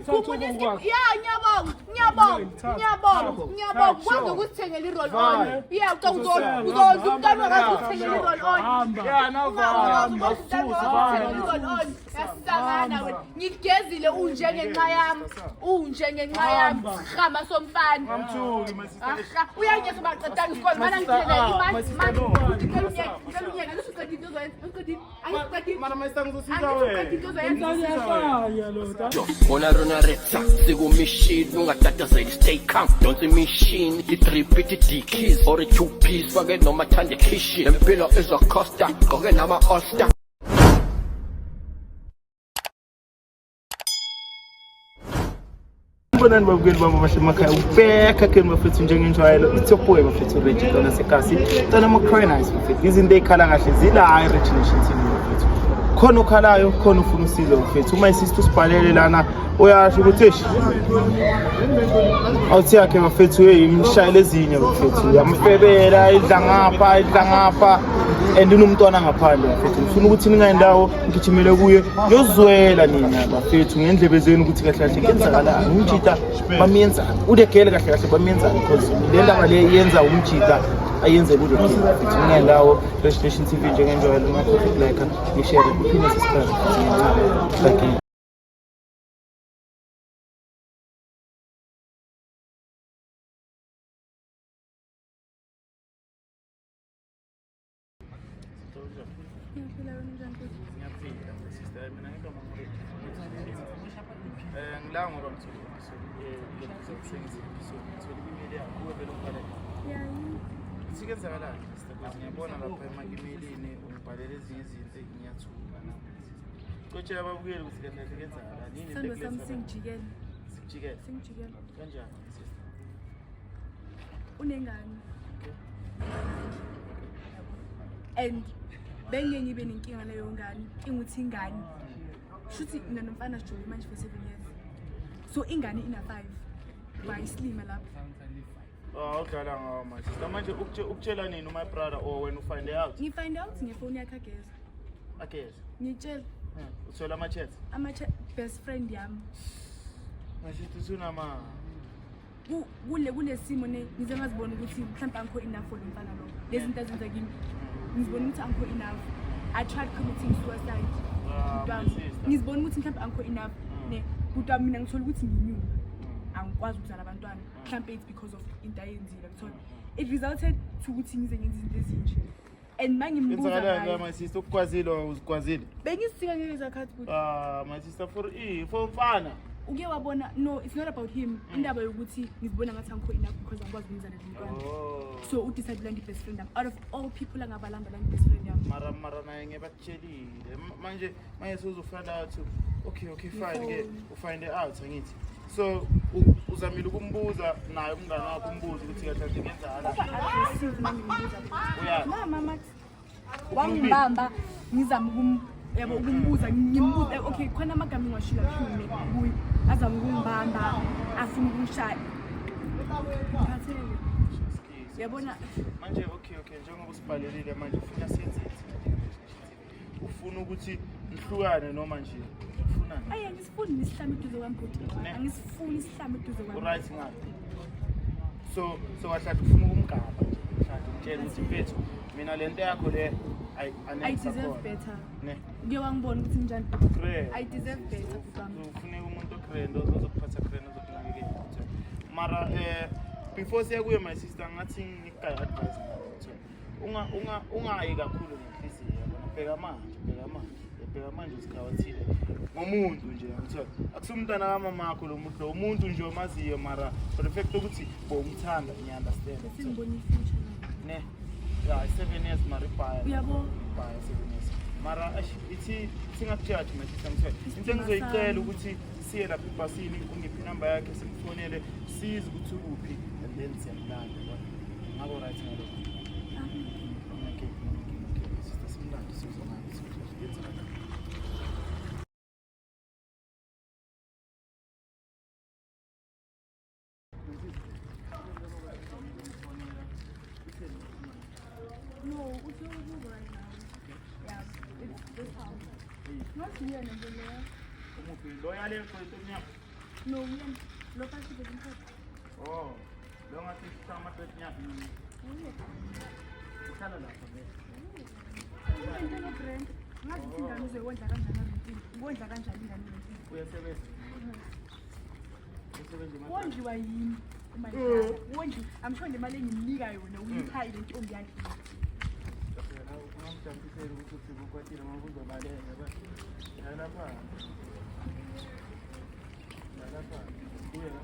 Khumbula isikibha. Ya, ngiyabonga, ngiyabonga, ngiyabonga, ngiyabonga. Kwazi ukusithengela i-roll on. Ya, ucanga uzodla umntwana wakazi ukuthengela i-roll on. Ungakwazi umntwana wakazi ukuthengela i-roll on. Yasangana wena. Ngikugezile unje ngenxa yami. Unje ngenxa yami. Hama somfana. Ngamthuki my sister. Aha, uyangeza baqedanga isikole mana ngithele imali manje ngicela unyeke ngicela unyeke angithi uqedile into ozoyenza uqedile angithi uqedile Mana my sister ngizosiza angithi uqedile wena. into ozoyenza Bona rona retsa sikumishini ungatatazeli stay calm donsa imishini i-drip ithi dickies or i-two piece fake noma thande khishi lempilo izocosta gqoke nama-all star. Sanibonani babukeli bami abahle emakhaya, ubheka keni bafethu njengenjwayelo. It's your boy bafethu Reggie Dona Sekasi, Dona Mokroynice bafethu. Izinto ey'khala kahle zila e-Rich Nation TV bafethu. Khona okhalayo, khona ufuna usizo bafethu. Uma isister usibhalele lana uyasho ukuthi eish awuthi yakhe bafethu hey imshayela ezinye bafethu yamfebela idla ngapha idla ngapha and unomntwana ngaphandle bafethu. Ngifuna ukuthi ningayindawo ngigijimele kuye niyozwela nina bafethu ngendlebe zenu ukuthi kahle kahle kuyenzakalani umjita bamyenzani udegele kahle kahle bamyenzani because le ndaba le yenza umjita ayenze kudegele bafethu. Ningayindawo Rich Nation TV njengenjwayelo, ungakhohlwa ukulike, nishare, uphinde subscribe futhi. Like. Ngiyaphila, wena unjani futhi? Ngiyaphila sister, mina ngigama ngila ngoba ngithole episode sengithi episode ngithole i-email yakho kuwe vele ungibhalele. Ya, yini? Ithi kuyenzakalani sister, because ngiyabona lapha ema-emailini ungibhalele ezinye izinto ngiyathuka nami. Cotshela ababukeli ukuthi kahle kahle kuyenzakalani yini into Sithando sami ekuletha la? singijikele. Sikujikele Singijikele. kanjani sister? Unengane. Okay. And bengeke ngibe nenkinga leyo ngane. Inguthi ingane. Shuthi mina nomfana sijole manje for 7 years. So ingane ina 5. Bayisilima lapho. Oh, udlala ngawo my sister. Manje ukutshela nini my brother or when you find out? Ngifind out ngefoni yakhe ageza. Ageze. Ngitshela Uthola ama-chat. ama best friend yami. My sister usunama. Kule simo ne ngize ngazibona ukuthi mhlawumbe angikho enough for lo mfana lo. Lezi zinto azenza kimi. Ngizibona ukuthi angikho enough. I tried committing suicide. Ah, Bhuti my wami. sister. Ngizibona ukuthi mhlawumbe angikho enough ne bhuti wami, mina ngithola ukuthi nginyuka angikwazi ukuzala abantwana, mhlawumbe it's because of into ayenzile. Ngithola it resulted to ukuthi ngize ngenze izinto ezinje and ma ngimbuza Yenzakalani la ngayo my sister, ukukwazile or uzikwazile? Bengisika ngeleza khathi bhuti. Ah, my sister, for i for mfana. Uke wabona, no, it's not about him, indaba yokuthi ngizibona ngathi angikho enough because angikwazi ukumzalela umntwana. Oh. So udecide ulanda i-best friend yami out of all people angabalanda, landa i-best friend yami. Mara naye ngebakutshelile. Manje suzofind out. Okay, fine ke. Ngifone. Ufind out angithi. So uzamile ukumbuza naye umngane wakho, umbuze ukuthi kahle kahle kwenzakalani. Aggressive uma ngimbuza. Uyazi. Mama mathi wangibamba ngizama yabo ukumbuza, ngimbuza, okay, khona amagama engiwashilo aphume kuye, azama ukungibamba afuna ukungishaya. Ngikhathele, yabona. Manje okay, njengoba usibhalelile manje ufuna senze ufuna ukuthi nihlukane noma nje ufunani? Ayi, angisifuni nesihlanu eduze kwami bhuti. Ne? Angisifuni isihlanu eduze kwami. Uright ngaphi? So kahle ufuna ukumgaba nje mhlawumbe umtshele ukuthi mfethu mina le nto yakho le I deserve better. Ne. Uke wangibona ukuthi njani? Grand. I deserve better bhuti wami. Ufuneka umuntu ogrand ozokuphatha grand, ozokunakekela. Mara before siya kuye my sister, ngathi ngikugaye advice ngithe unga unga ungayi kakhulu ngenhliziyo, yabona. Bheka manje, bheka manje, bheka manje usikhawathile ngomuntu nje, ngithola akusumntana kamamakho lo muntu lo, umuntu nje omaziyo, mara for the fact ukuthi bowumthanda, ngiya-understand. Sengibona i-future nayo. Ne, ya, 7 years mara ibhaya. Uyabo? Ibhaya 7 years mara eish, ithi singakujaji my sister. Ngithola into engizoyicela ukuthi siye lapha ebhasini, ungiphe inamba yakhe, simfonele size ukuthi ukuphi and then siyamlanda, yabona. Ngabo right ngalokho? Okay, sister, simlande sizwe ngayo ukuthi kwenzakalani. No, uthi ukubo right now. Yeah, it's this house. Not here nje leyo. Umuphi lo yale into emnyama? No, uyena. Lo phansi bezimhlophe. Oh, lo ngathi uhlala nyaka. Uhlala lapha vele. Into no-brand. Ngazi ukuthi ingane uzoyondla kanjani arentini. Wondla kanjani ingane arentini. Uyasebenza. Usebenza imali. Wondliwa yini uma idlala? Wondli, I'm sure le mali engimnika yona uyipha ile ntombi yakhe. Ungamjampiseli ukuthi uthi ukwatile ngoba uzobaleka ba. Lalapha. Lalapha. Kuya la.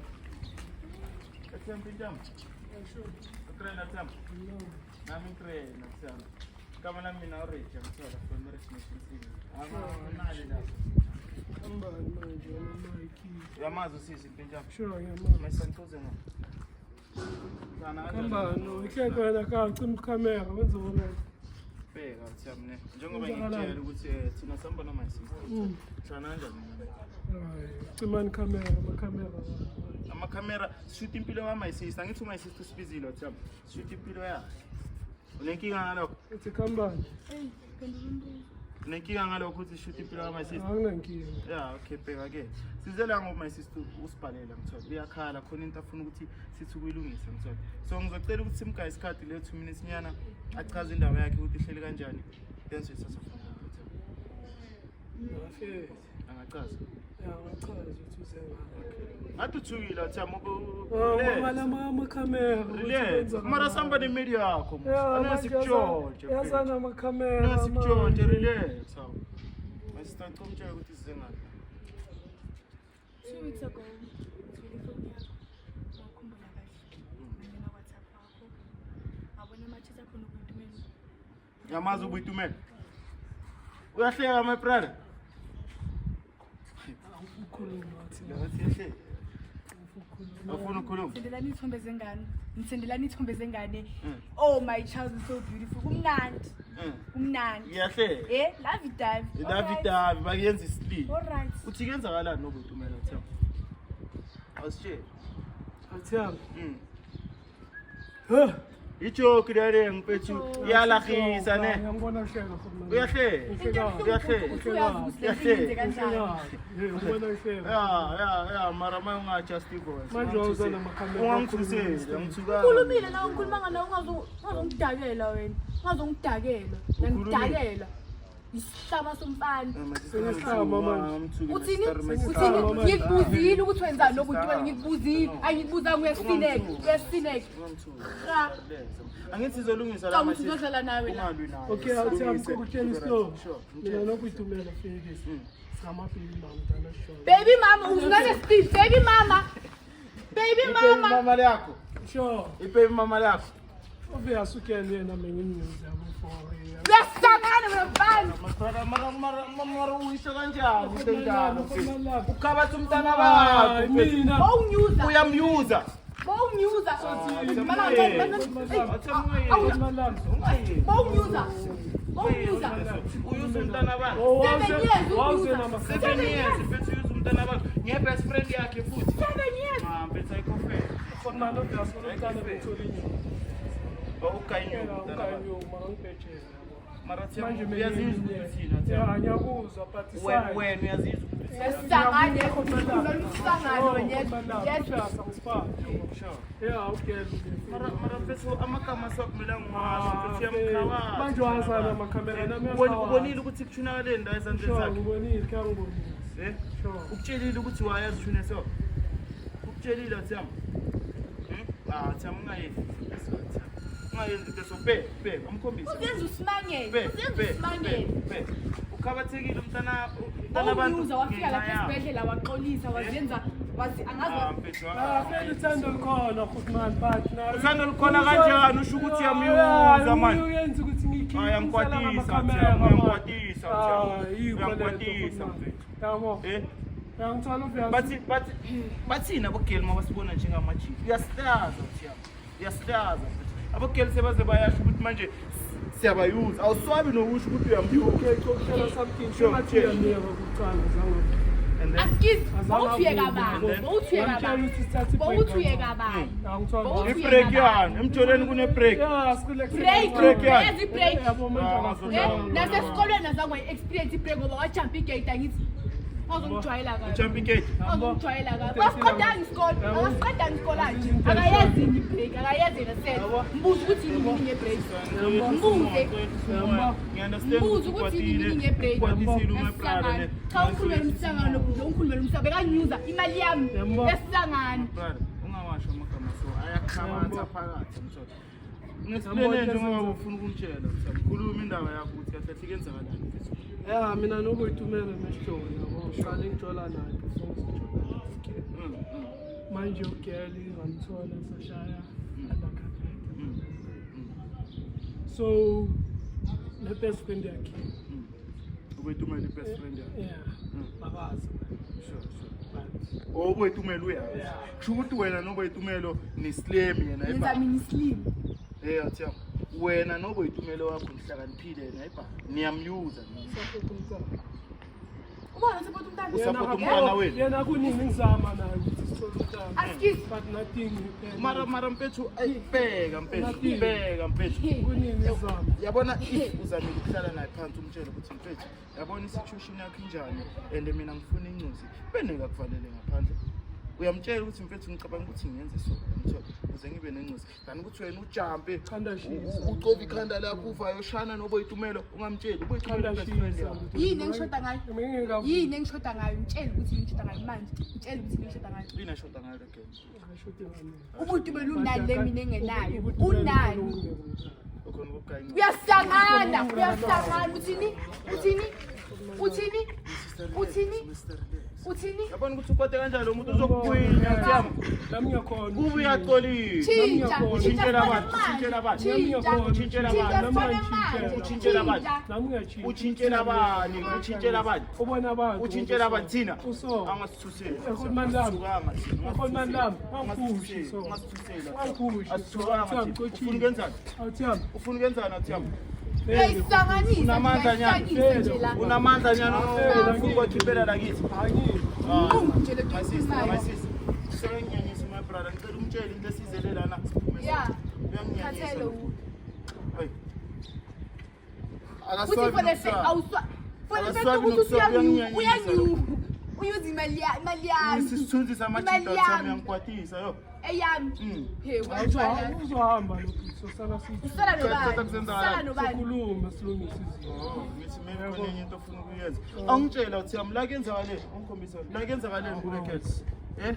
Athemba intambo. Ukrena Themba. Nami ngikrena Themba. Igama lami mina uRich angithola from Rich Nation TV. Amanali lapho. Ambani manje wena Mike. Uyamazi usisi impintshana. Sure ngiyamazi. Mayisantuze ngo. Sana kanjani? Ambani, ihleke wena ka cima ikhamera wenze bona. Bheka Themba ne. Njengoba Kwenzakalani? ngikutshela ukuthi thina sihamba noma sister. Hlangana kanjani? Hayi, cimani ikhamera, amakhamera. Amakhamera sishuta impilo ka my sister. Angithi my sister usibizile Themba. Sishuta impilo yakhe. Unenkinga ngalokho? Uthi khambani? Eyi, phendula umbuzo. Unenkinga ngalokho ukuthi sishuta impilo ka my sister? Anginankinga. Ya, okay, bheka ke. Size la ngoba my sister usibhalela ngithola. Uyakhala khona into afuna ukuthi sithi ukuyilungisa ngithola. So ngizocela ukuthi simgaye isikhathi leyo 2 minutes nyana achaze indaba yakhe ukuthi ihleli kanjani. Then sithatha from there. Ngafethe. Angachaza. Ya, ngachaza ukuthi uze ngaphi. Ngathi uthukile Themba Ah, ngala amakhamera. ukuthi Relax. kwenzakalani. Mara samba ne-media yakho mos. Ya, manje Anasikutshotshe. yazana amakhamera. Anasikutshotshe, manje. relax. Hawu. My sister ngicela umtshele ukuthi size ngaphi. 2 weeks ago, ngithole ifoni yakho. Ngawukhumbula kahle. Ngangena WhatsApp wakho. Ngabona ama-chat akho noBoitumelo. Uyamazi uBoitumelo? Uyahleka my brother. Ukhuluma wathi. Ngathi uyahleka. Awufuni ukukhuluma? Ngisendelani iy'thombe zengane. Ngisendelani iy'thombe zengane. Oh, my child is so beautiful. Kumnandi. Kumnandi. Iyahleka. Eh, lovey dovey. Lovey dovey bakuyenza isililo. Alright. Uthi kuyenzakalani noBoitumelo Themba? Awusitsheli. Athiyami. Huh. Ijoke lele ngiphethu iyalahisa ne. Ngiyambona uhleka futhi manje. Uyahleka. Into ebuhlungu Uyahleka. ukuthi uyazi ukuthi le nto yenze kanjani. Hey, ubona uhleka. Ya, mara maye unga-adjust i-voice. Manje wawuza namakhamera. Ungangithuseli, angithukanga. Ukhulumile nawe ukhulumanga nawe ungazongidakela wena. Ungazongidakela. Uyangidakela. Isihlaba somfana. Sengihlaba manje. Uthini? Uthini? Ngikubuzile ukuthi wenzani noBoitumelo ngikubuzile. Angikubuzanga uyasineka. Uyasineka. Cha. Angithi sizolungisa Cha ukuthi ngizodlala nawe la. Ungalwi naye. Okay, awuthiyami ngikutshela isitori. Sure. Mina noBoitumelo Felix. Singama-baby mama mntana sure. Baby mama uzunane speed. Baby mama. Baby Ibaby mama. mama lakho. Sure. Ibaby mama lakho. Obvious ukele yena menginyuza yabo for Uyasangana wena mfana. Mara mara mara mara uyisho kanjani into enjalo? Mfethu. Ukhabatha umntana Hayi wakho. mina. Bowunyuza. Uyamyuza. Bowunyuza. Mana Ungayenzi. Bowunyuza. Bowunyuza. Uyuza umntana wakho. 7 years Wawuze unyuza. namakhamera. 7 years mfethu uyuza umntana wakho. Nge-best friend yakhe futhi. 7 years. Ah, mfethu ayikho fair. Khona obvious umntana bethole inyama. Awugayinyuka umntana wakho. Ugayinyuka makangibhejele. Mara Themba, Manje uyazizwa ukuthi thina Themba. Yeah, ngiyakuzwa but Wena wena uyazizwa ukuthi Uyasangana. Usangana wena. Yes. Sure. Yeah, okay. Mara mara mfethu amagama asakumelanga ungasho mfethu uyamkhawaza. Manje wazana amakhamera nami Ubonile ubonile ukuthi kuthunakale la ezandleni Sure, zakhe. ngibonile, kuyangibonisa. Eh? Sure. Ukutshelile ukuthi wayazishune so. Ukutshelile Themba. Ah, Themba ungayenzi. Themba. Ungayenzi into so be be amkhombise. Uzenza usimangele. Be Uzenza be usimangele. be. Ukhabathekile umntana umntana abantu. Bowunyuza wafika lapha ngenxa yakho. esibhedlela waxolisa wazenza wazi Ah, angazi mfethu. Ah, vele uthando lukhona Grootman but nawe Uthando lukhona kanjani? Usho ukuthi uyamyuza manje. Uyenza ukuthi ngikhiphe. Ah, uyamkwatisa, Themba, uyamkwatisa, Themba. Uyamkwatisa, mfethu. Yabo. Eh? Uyangithola obvious. Bathi bathi bathina abogeli mabasibona njengamajita. Uyasihlaza Themba. Uyasihlaza mfethu. Abogeli sebaze bayasho ukuthi manje siyabayuza. Awuswabi nokusho ukuthi uyamyuza. Okay, ngikutshela something. Sure, Sengathi sure. uyamyeka kuqala zange. And then Askies, Azange bowuthi uyeka avume. bani? Bowuthi uyeka Wamtshela bani? ukuthi sithathe i-break Bowuthi uyeka kancane. bani? Angithola. Bowuthi i-break yani emjolweni kune-break. Yeah, relax. Break, Break yani. yazi i-break. Yabo manje Ah, akafuni. Eh, nasesikolweni azange wayi-experience i-break ngoba wajumpa igate angithi. Ungazongijwayela kabi. Ujump iketi. Ungazongijwayela kabi. Wasiqedanga isikole. Akasiqedanga isikole nje. Akayazi yini i-break, akayazi yena self. Mbuze ukuthi yini meaning ye-break. Mbuze. Ngiya-understand Mbuze ukuthi yini meaning ye-break. Ukwatisile umabrada ne. Cha ungikhulumela umhlangano bhuti, ungikhulumela umhlangano. Bekanyuza imali yami yesihlangano. Brother, ungawasho amagama so ayakhamatha phakathi ngithola. Ngesibene njengoba ufuna ukungitshela, mkhuluma indaba yakho ukuthi kahle kahle kuyenzakalani mfethu. Ya mina noboyitumela mesijolo yabo. Ngiqale ngijola naye before ngijola naye. Manje ugirl ngamthola sashaya undercarpet. So le best friend yakhe. Uboyitumela i-best friend yakho. Yeah. Babazi. Sure, sure. But Oboyitumela uyazi. Yeah. Kusho ukuthi wena noboyitumelo ni-slim yena Yenza ebha. mina islim. Eh athiyam. Wena noboyitumelo wakho nihlakaniphile yena ebha. Niyamyuza nina. support umntwana. Ubona support umntana. Usupport umntwana wenu. Yena kuningi ngizama naye ukuthi sithole umntwana. Askies. But nothing happened. Mara mara mfethu ayibheka mfethu, Nothing. bheka mfethu. Kuningi ngizama. Yabona if uzamile ukuhlala naye phansi umtshele ukuthi mfethu yabona i-situation yakho injani and mina ngifuna incozi beneka kuvalele ngaphandle uyamtshela ukuthi mfethu ngicabanga ukuthi ngiyenze so ngithola ukuze ngibe nencozi than ukuthi wena ujampe Khanda shisa. ucove ikhanda lakho uvayo shana noboyitumelo ungamtsheli uboyitumelo Khanda best friend shisa. yakho Yini engishoda ngayo? Ngingekavu- Yini engishoda ngayo? Ngitshele ukuthi yini engishoda ngayo manje. Ngitshele ukuthi yini engishoda ngayo. yini eshoda ngayo le game Akashodi ngami. Ubuntu unani le mina engenayo. Ubuntu belu Unani. ulunge umntwana. ukhona ukugaya incozi Uyasangana, uyasangana. Uthini? Uthini? Uthini? Uthini? Uthini? yabona ukuthi ukwate kanjani lo muntu uzokugwinya Thiyama Nami ngiyakhona. kuba uyaxolisa Tshintsha, Utshintshela tshintsha abantu, utshintshela abantu. Tshintsha, Utshintshela tshintsha abantu. sifane manje. Utshintshela abantu. Tshintsha. Nami ngiyatshintsha. utshintshela bani utshintshela bani Ubona abantu. utshintshela bani thina Uso. angasithuseli Ekhulumani lami. Asithukanga thina. Ekhulumani lami. Angiphushi so. Ungasithuseli. Angiphushi. Asithukanga thina. Ufuna ukwenzani Awuthiyami. ufuna ukwenzani athiyami Uyayisanganisa, Unamandla nyana. uyayisanganisa nje la. unamandla nyana ufuna ukwakhiphela lakithi Angiphi. Nqungu nje lento my sister my oyikhulumayo. sister sebenginyanyisa my brother ngicela umtshele into esizele lana siphume Yeah. uyanginyanyisa Khathele lo. u- Hey. Uthi Akaswabi for the sake nokusaba. awuswa for the sake Akaswabi ukuthi nokusaba, uyanyu uyanginyanyisa uyanyu uyuza imali imali yami Isithunzi samajita Imali athiyami yami. uyangikwatisa yo eyami. Mm. He uyajwayela. Uzohamba lo sosala sithi. Usala Cha, cha, nobani? kusenzakalani? Usala nobani? Sikhulume silungise izinto. Oh, ngithi maybe khona enye into ofuna ukuyenza. Awungitshela uthi yami la kuyenzakaleni, ungikhombisa la kuyenzakaleni kule case. Eh?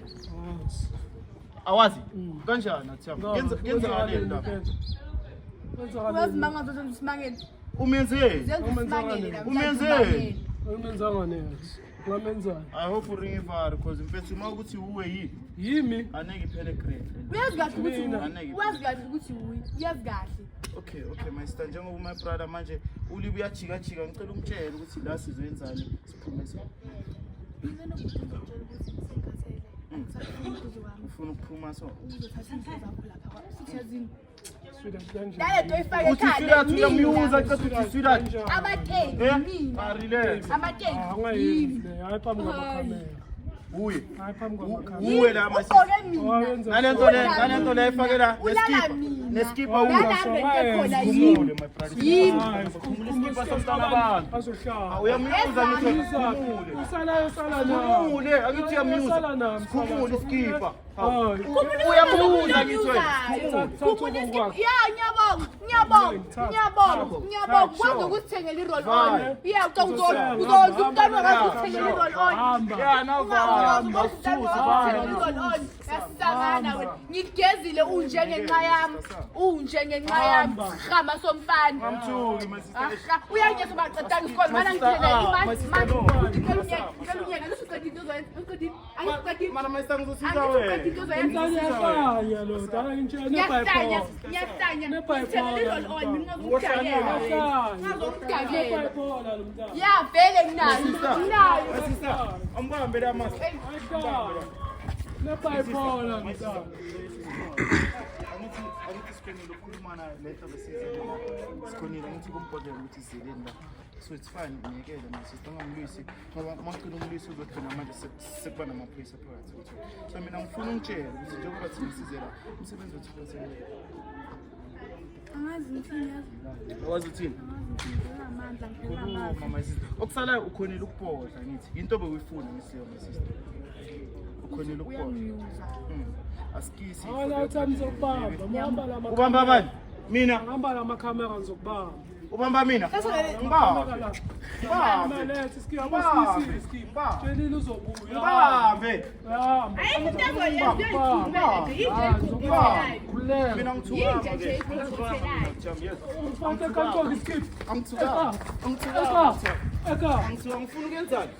Awazi? Kanjani athi yami? Kuyenzakaleni la? Uyazi mangazo zenza usimangele. Umenzeni? Zenza usimangele la. Umenzeni? Umenzanga next. Ngamenzani? I hope uringe ivar because mfethu uma ukuthi uwe yini Yimi. aneke iphele grade. Uyazi kahle ukuthi Mina. uyi. Uyazi kahle ukuthi uyi. Uyazi kahle. Okay, okay my sister njengoba my brother manje ulibe uyajika jika ngicela umtshele ukuthi la sizoyenzani siphume so. Mina nokuthi ngizokutshela ukuthi sengikhathele. Angisafuni umduzo wami. Ufuna ukuphuma so. Uzothatha izinto zakho lapha. Futhi yazini. Sweetheart kanjani? Lale nto oyifake Uthi ekhanda. sweetheart uyamyuza mina. cela uthi sweetheart. Abateki Eh? mina. Ah, relax. Abateki Ah, yimi. ungayenzi le. Hayi phambi kwamakhamera. Uye. Hayi phambi kwamakhamera. Uwe la my sister. Ugqoke mina. Wayenza Nalento le nalento le ifakela Ulala neskipa. mina. Neskipa uwe. Nalapha into ekhona yimi. Khumule my brother. Yimi. Hayi, Khumula iskipa somntwana abantu. Azohlala. Uyamyuza ngithi khumule. Usala usala na. Khumule angithi uyamyuza. Usala na. Khumule iskipa. Hayi. Uyamuza ngithi wena. Khumule. Ya ngiyabonga, ngiyabonga, ngiyabonga, ngiyabonga. Kwazi ukusithengela i-roll on. Yeah, ucanga uzodla umntwana wakazi usithengela i-roll on. Hamba. Yeah, Ungakwazi nava. ukuthi umntwana wakazi usithengela i-roll on. Yasangana wena. Ngikugezile unje ngenxa yami. Unje ngenxa yami. Hamba somfana. Ngamthuki my sister. Aha, uyanyesa baqedanga isikole mana ngithele imali manje ngicela umyeke ngicela umyeke angisuqedile into ozoyenza angisuqedile angisuqedile Mana my sister ngizosiza angisuqedile into wena. ozoyenza Umntwana uyahlanya lo. Dala ngitshela Ngiyahlanya, ne-bipolar. ngiyahlanya. Ne-bipolar. Ngithengele i-roll on mina ngazongidakela. Ngazongidakela. Ne-bipolar lo mntwana. Ya vele nginayo. Nginayo. My sister, ambambe la mask. Ayihlanya. Ne-bipolar lo mntwana. Angithi angithi sikhonile ukukhuluma naye lento besize sikhonile angithi kumbhodlela ukuthi sizeleni la so it's fine ngiyekele my sister ungamlwisi ngoba uma ugcina umlwisi uzogcina manje sekuba namaphoyisa phakathi ukuthi so mina ngifuna ungitshele ukuthi njengoba thina size la umsebenzi wethu uphathelele Angazi ngithini yazi. Awazi uthini? Angazi ngithini ngiphelelwa amandla ngiphelelwa amazwi. Khuluma my sister. Okusalayo ukhonile ukubhodla ngithi. Into obekuyifuna ngisiyo my sister. Ukhonile ukubhodla. Uyangiyuza. Asikisi. Hayi awuthami ngizokubamba. Ngihamba la Ubamba bani? Mina. Ngihamba la makhamera ngizokubamba. Ubamba mina. Ngibambe. Ngibambe. Lethe iskipa Ngibambe. abosibisile iskipa. Ngibambe. Tshelile uzobuya. Ngibambe. Uyahamba. Ayikho into azoyenza uyayikhulumela nje. Yinje eyikhulumelayo. Khululeka. Mina ngithuka. Yinja nje eyikhulumelayo. Ufake kancoke iskipa. Angithukanga. Angithukanga. Eka. Angithuka ngifuna ukuyenzani?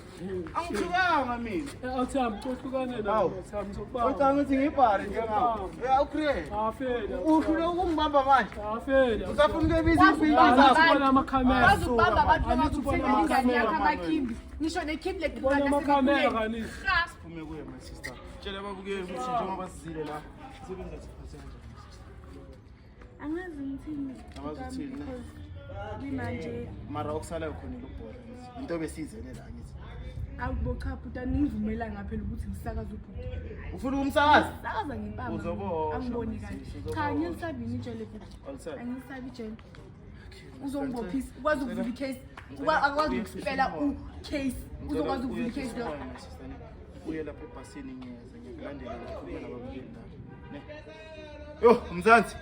Angithukanga mina. Awuthami cohlukane nawe. Hawu. Awuthami ngizokubamba. Ucabanga ukuthi ngibhale njengawe. Ya ucreate. Afela. Uhlule ukungibamba manje. Afela. Usafuna ukuyobiza Wazi impilo ukubamba zakho. abantu. Ubona amakhamera. Wazi ukubamba abantu Angithi ubona bengakuthengela ingane yakho amakhamera. amakhimbi. Ngisho nekhimbi Ubona amakhamera lekubona kanisi. Siphume kuye my sister. Tshela ababukeli ukuthi njengoba sizile la. Sebenza siphathe kanjani my sister. Angazi ngithini. Angazi uthini, ne? Because Kumanje Mara okusalayo khona lokubhola ngithi. Into besiyizele la ngithi. awubo cha bhuti angivumelanga phela ukuthi ngisakaze ubhuti. Ufuna ukumsakaza? Sakaza ngempama. Uzoboshwa, Angiboni my kahle. sis, Cha uzoboshwa. angilisabi ngitshele bhuti. Awulisabi? Angilisabi ijele. Uzongibophisa. Ukwazi ukuvula i-case. Akwazi ukusipela u-case. Uzokwazi ukuvula i-case lo. My sister, ne? Uye lapha ebhasini ngiyeza ngiyakulandela ngikhuluma nababukeli la. Ne? Yo, Mzansi.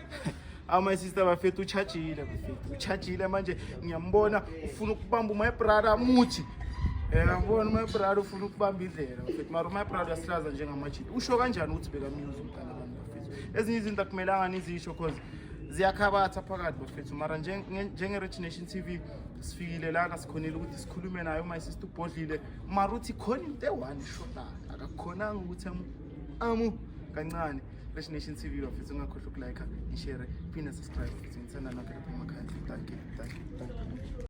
Awu my sister bafethu uchajile bafethu. Uchajile manje ngiyambona ufuna ukubamba my brother muthi. Ngiyambona my brother ufuna ukubamba indlela bafethu. Mara my brother uyasihlaza njengamajita. Usho kanjani ukuthi bekamuse umntana abantu bafethu? Ezinye izinto akumelanga nizisho cause ziyakhabatha phakathi bafethu. Mara njenge-Rich Nation TV sifikile lana sikhonile ukuthi sikhulume naye my sister ubhodlile. Mara uthi khona into eyi-one eshodayo. Akakhonanga ukuthi amu kancane. Rich Nation TV bafethu ungakhohlwa ukulike, nishare, phinde subscribe. Ngithanda nonke lapha emakhaya. Thank you, thank you, thank you.